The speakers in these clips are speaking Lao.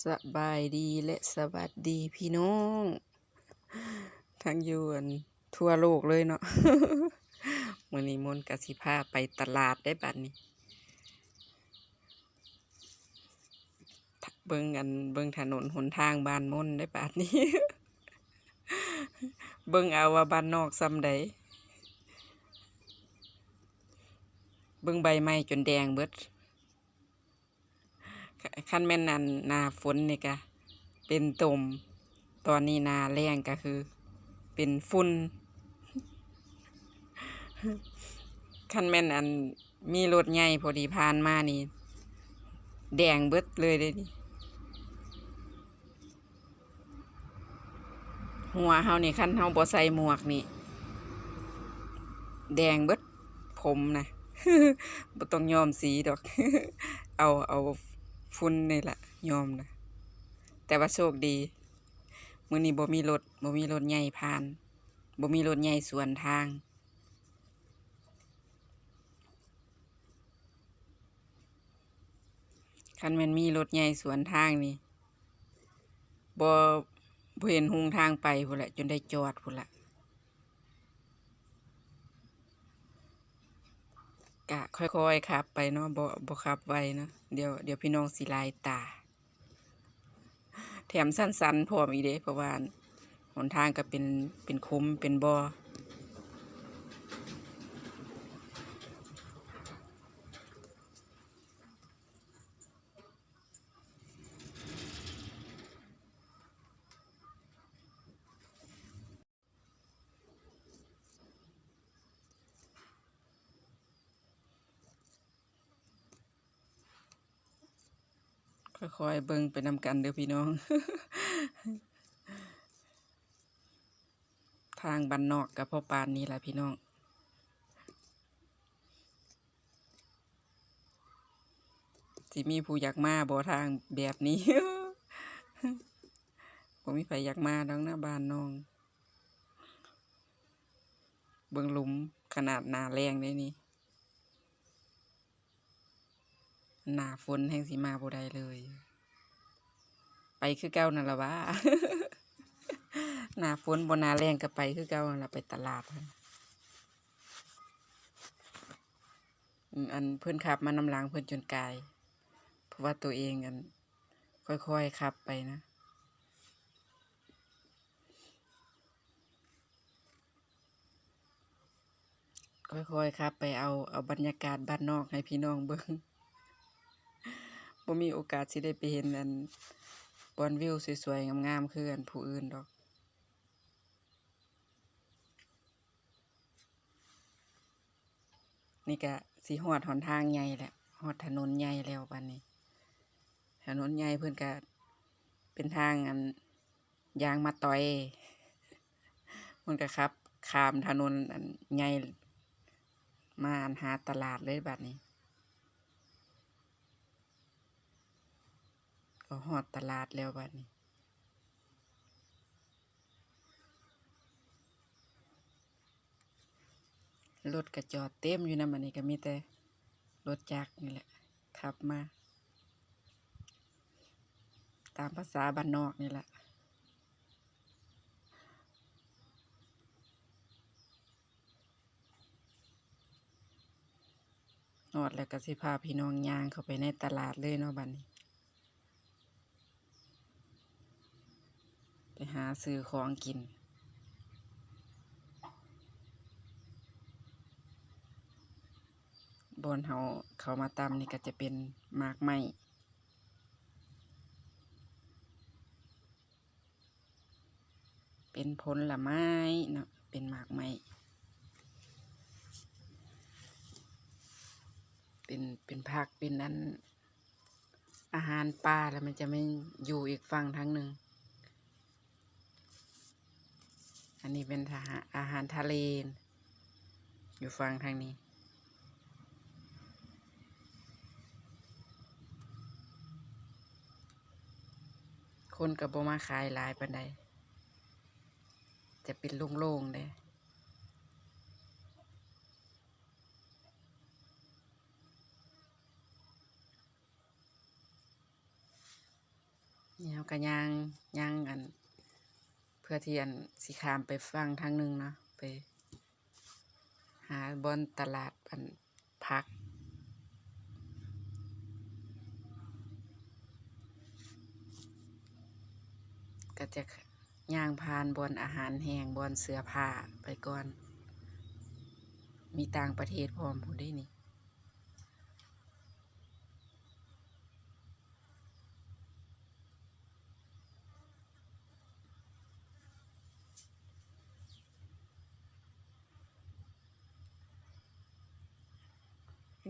ສະບາຍດີ ແລະ ສະຫວັດດີພີ່ນ້ອງ ທັງຢູ່ ອັນ ທົ່ວໂລກເລີຍເນາະ. ມື້ນີ້ມົນກະຊິພາໄປຕະຫຼາດເດ້ບາດນີ້. ເບິ່ງ ອັນ ເບິ່ງຖະໜົນຫົນທາງບ້ານມົນເດ້ບາດນີ້. ເບິ່ງເອົາວ່າບ້ານນອກສ່ຳໃດ. ເບິ່ງໃບໄມ້ຈົນແດງເບິດ. ຄັນແມ່ນ ອັນ ໜ້າຝົນນີ້ກະເປັນຕົມ, ຕອນນີ້ໜ້າແລ້ງກະຄືເປັນຝຸ່ນ. ຄັນແມ່ນ ອັນ ມີລົດໃຫຍ່ພໍດີຜ່ານມານີ້ ແດງເບິດເລີຍເດ້ນີ້. ຫົວເຮົານີ້ ຄັນເຮົາບໍ່ໃສ່ໝວກນີ້ ແດງເບິດຜົມນະ. ບໍ່ຕ້ອງຍ້ອມສີດອກ. ເອົາ ເອົາຝຸ່ນນີ້ລະຍ້ອມນະ. ແຕ່ວ່າໂຊກດີ ມື້ນີ້ບໍ່ມີລົດ ບໍ່ມີລົດໃຫຍ່ຜ່ານ ບໍ່ມີລົດໃຫຍ່ສວນທາງ. ຄັນແມ່ນມີລົດໃຫຍ່ສວນທາງນີ້ ບໍ່ ບໍ່ເຫັນຫົນທາງໄປພຸ້ນແຫຼະ ຈົນໄດ້ຈອດພຸ້ນລະ. ກະຄ່ອຍໆຂັບໄປເນາະ ບໍ່ ບໍ່ຂັບໄວເນາະ ດຽວ ດຽວພີ່ນ້ອງຊິລາຍຕາ. ແຖມຊັນໆພ້ອມອີກເດ້ ເພາະວ່າຫົນທາງກະເປັນ ເປັນຂຸມເປັນບໍ່. ຄ່ອຍໆເບິ່ງໄປນຳກັນເດີພີ່ນ້ອງ. ທາງບ້ານນອກກະພໍປານນີ້ລະພີ່ນ້ອງ. ຊິມີຜູ້ຢາກມາບໍ່ທາງແບບນີ້? ບໍ່ມີໃຜຢາກມາດອກນະບ້ານນ້ອງ. ເບິ່ງຫຼຸມ ຂະໜາດໜ້າແລ້ງເດ້ນີ້. ໜ້າຝົນແຮ່ງຊິມາບໍ່ໄດ້ເລີຍ. ໄປຄືເກົ່ານັ້ນລະຫວາ. ໜ້າຝົນບໍ່ໜ້າແລ້ງກະໄປຄືເກົ່າຫັ້ນລະ ໄປຕະຫຼາດຫັ້ນ. ອັນ ເພິ່ນຂັບມານຳຫຼັງເພິ່ນຈົນກາຍ ເພາະວ່າໂຕເອງ ອັນ ຄ່ອຍໆຂັບໄປນະ. ຄ່ອຍໆຂັບໄປເອົາ ເອົາບັນຍາກາດບ້ານນອກໃຫ້ພີ່ນ້ອງເບິ່ງ. ບໍ່ມີໂອກາດຊິໄດ້ໄປເຫັນ ອັນ ບ່ອນວິວສວຍໆງາມໆຄື ອັນ ຜູ້ອື່ນດອກ. ນີ້ກະຊິຮອດຫົນທາງໃຫຍ່ແລ້ວ ຮອດຖະໜົນໃຫຍ່ແລ້ວບາດນີ້. ຖະໜົນໃຫຍ່ເພິ່ນກະເປັນທາງ ອັນ ຢາງມາຕອຍ. ມັນກະຂັບຂ້າມຖະໜົນ ອັນ ໃຫຍ່ມາ ອັນ ຫາຕະຫຼາດເລີຍບາດນີ້. ກະຮອດຕະຫຼາດແລ້ວບາດນີ້. ລົດກະຈອດເຕັມຢູ່ນຳ ອັນນີ້ກະມີແຕ່ລົດຈັກນີ້ແຫຼະ ຂັບມາ ຕາມພາສາບ້ານນອກນີ້ລະ. ຮອດແລ້ວກະຊິພາພີ່ນ້ອງຍ່າງເຂົ້າໄປໃນຕະຫຼາດເລີຍເນາະບາດນີ້. ໄປຫາຊື້ຂອງກິນ. ບ່ອນເຮົາເຂົ້າມາຕຳນີ້ກະຈະເປັນໝາກໄມ້ ເປັນຜົນລະໄມ້ເນາະ ເປັນໝາກໄມ້ ເປັນ ເປັນຜັກ ເປັນ ອັນ ອາຫານປ່າ ລະມັນຈະແມ່ນຢູ່ອີກຝັ່ງທາງໜຶ່ງ. ອັນນີ້ເປັນ ອາຫານທະເລ ຢູ່ຝັ່ງທາງນີ້. ຄົນກະບໍ່ມາຂາຍຫຼາຍປານໃດ ຈະເປັນໂລ່ງໆເດ້. ນີ້ເຮົາກໍຍ່າງ ຍ່າງ ອັນ ເພື່ອທີ່ ອັນ ຊິຂ້າມໄປຝັ່ງທາງໜຶ່ງເນາະ ໄປຫາບ່ອນຕະຫຼາດ ອັນ ຜັກ ກໍຈະຍ່າງຜ່ານບ່ອນອາຫານແຫ້ງ ບ່ອນເສື້ອຜ້າໄປກ່ອນ. ມີຕ່າງປະເທດພ້ອມພຸ້ນເດ້ນີ້.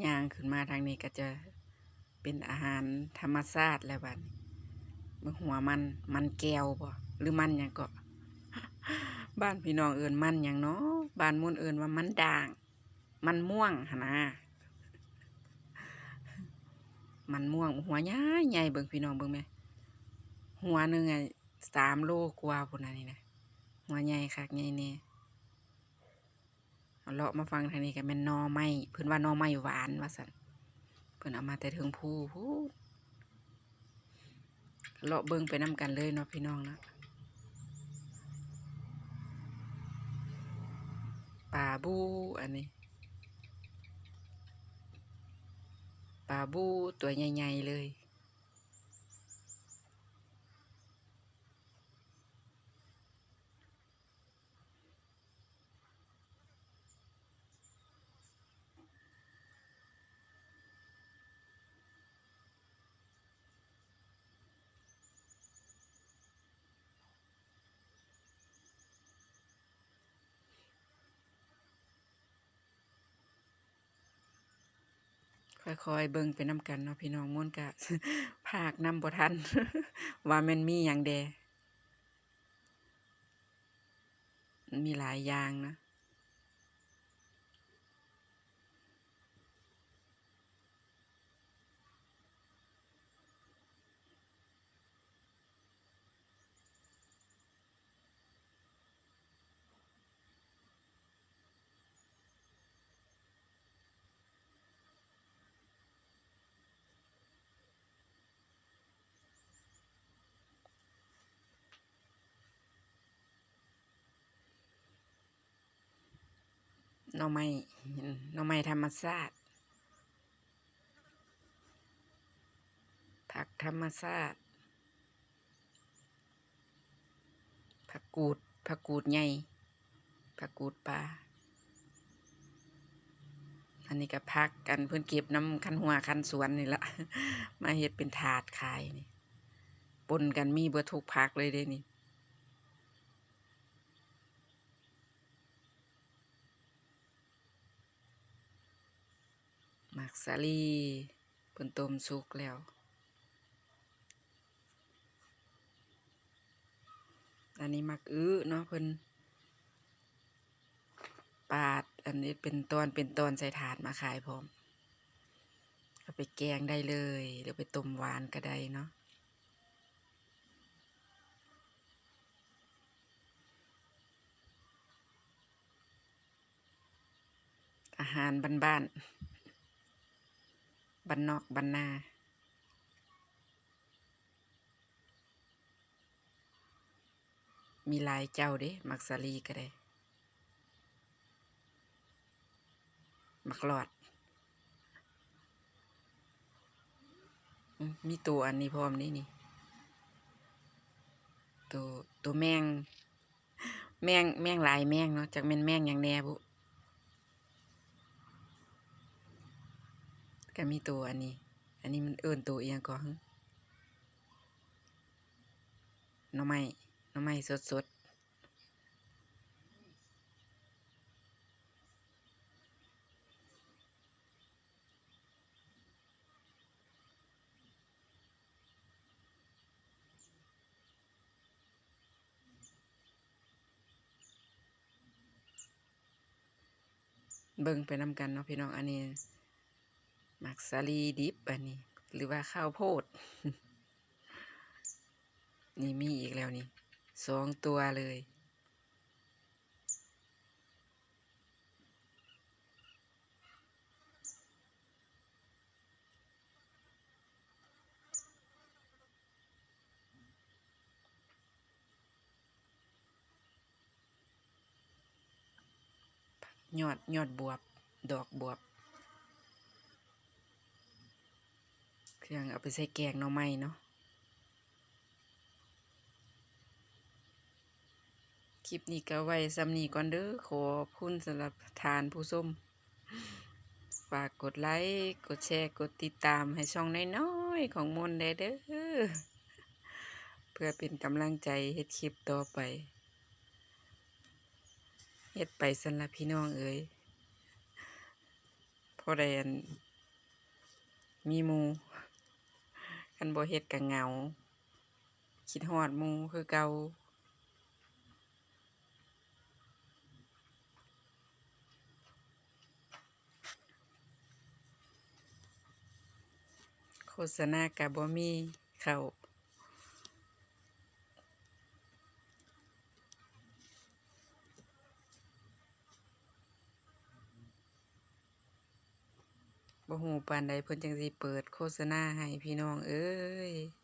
ຍ່າງຂຶ້ນມາທາງນີ້ກໍຈະເປັນອາຫານທຳມະຊາດແລ້ວບາດນີ້. ເບິ່ງຫົວມັນ ມັນແກ້ວບໍ ຫຼືມັນຫຍັງເກາະ? ບ້ານພີ່ນ້ອງເອີ້ນມັນຫຍັງເນາະ? ບ້ານມົ້ນເອີ້ນວ່າມັນດ້າງ ມັນມ່ວງຫັ້ນນາ. ມັນມ່ວງຫົວໃຫຍ່ໆ ເບິ່ງພີ່ນ້ອງເບິ່ງແມ ຫົວໜຶ່ງອະ ສາມໂລກວ່າພຸ້ນນະນີ້ນະ ຫົວໃຫຍ່ຄັກໃຫຍ່ແນ່. ເລາະມາຝັ່ງທາງນີ້ກໍແມ່ນໜໍ່ໄມ້ ເພິ່ນວ່າໜໍ່ໄມ້ຫວານວ່າຊັ້ນ ເພິ່ນເອົາມາແຕ່ເທິງພູພຸ້ນ. ເລາະເບິ່ງໄປນຳກັນເລີຍເນາະພີ່ນ້ອງເນາະ. ປາບູ ອັນນີ້ ປາບູຕົວໃຫຍ່ໆເລີຍ. ຄ່ອຍໆເບິ່ງໄປນຳກັນເນາະພີ່ນ້ອງ. ມົ້ນກະພາກນຳບໍ່ທັນ ວ່າແມ່ນມີຫຍັງແດ່. ມັນມີຫຼາຍຢ່າງນະ. ໜໍ່ໄມ້ ໜໍ່ໄມ້ທຳມະຊາດ ຜັກທຳມະຊາດ ຜັກກູດ ຜັກກູດໃຫຍ່ ຜັກກູດປ່າ. ອັນນີ້ກໍຜັກ ອັນເພິ່ນເກັບນຳຄັນຮົ້ວຄັນສວນນີ້ລະ ມາເຮັດເປັນຖາດຂາຍນີ້. ປົນກັນມີເບິດທຸກຜັກເລີຍເດ້ນີ້. ໝາກສາລີ ເພິ່ນຕົ້ມສຸກແລ້ວ. ອັນນີ້ໝາກອຶເນາະ ເພິ່ນປາດ ອັນນີ້ເປັນຕອນເປັນຕອນໃສ່ຖາດມາຂາຍພ້ອມ. ເອົາໄປແກງໄດ້ເລີຍ ຫຼືໄປຕົ້ມຫວານກໍໄດ້ເນາະ. ອາຫານບ້ານໆ ບ້ານນອກບ້ານນາ. ມີຫຼາຍເຈົ້າເດ້ ໝາກສາລີກໍໄດ້ ໝາກຫຼອດ. ອືມ ມີໂຕອັນນີ້ພ້ອມເດ້ນີ້ ໂຕ ໂຕແມງ ແມງ ແມງຫຼາຍແມງເນາະ ຈັກແມ່ນແມງຫຍັງແດ່ບຸ. ກໍມີໂຕອັນນີ້ ອັນນີ້ມັນເອີ້ນໂຕອີ່ຫຍັງເກາະຫື? ໜໍ່ໄມ້ ໜໍ່ໄມ້ສົດໆ. ເບິ່ງໄປນຳກັນເນາະພີ່ນ້ອງ. ອັນນີ້ໝາກສາລີດິບ ອັນນີ້ ຫຼືວ່າເຂົ້າໂພດ. ນີ້ມີອີກແລ້ວນີ້ ສອງຕົວເລີຍ. ເ ຍອດ ຍອດບວບ ດອກບວບ ເຄື່ອງເອົາໄປໃສ່ແກງໜໍ່ໄມ້ເນາະ. ຄລິບນີ້ກໍໄວ້ສ່ຳນີ້ກ່ອນເດີ. ຂໍຂອບຄຸນສຳລັບທ່ານຜູ້ຊົມ. ຝາກກົດໄລ, ກົດແຊ, ກົດຕິດຕາມໃຫ້ຊ່ອງນ້ອຍໆຂອງມົນແດ່ເດີ ເພື່ອເປັນກຳລັງໃຈເຮັດຄລິບຕໍ່ໄປ. ເຮັດໄປຊັ້ນລະພີ່ນ້ອງເອີຍ. ພໍໄດ້ອັນ ມີໝູ່, ຄັນບໍ່ເຮັດກໍເຫງົາ, ຄິດຮອດໝູ່ຄືເກົ່າ. ໂຄສະນາກໍບໍ່ມີເຂົ້າ. ບໍ່ຮູ້ປານໃດເພິ່ນຈັ່ງຊິເປີດໂຄສະນາໃຫ້ພີ່ນ້ອງເອີຍ.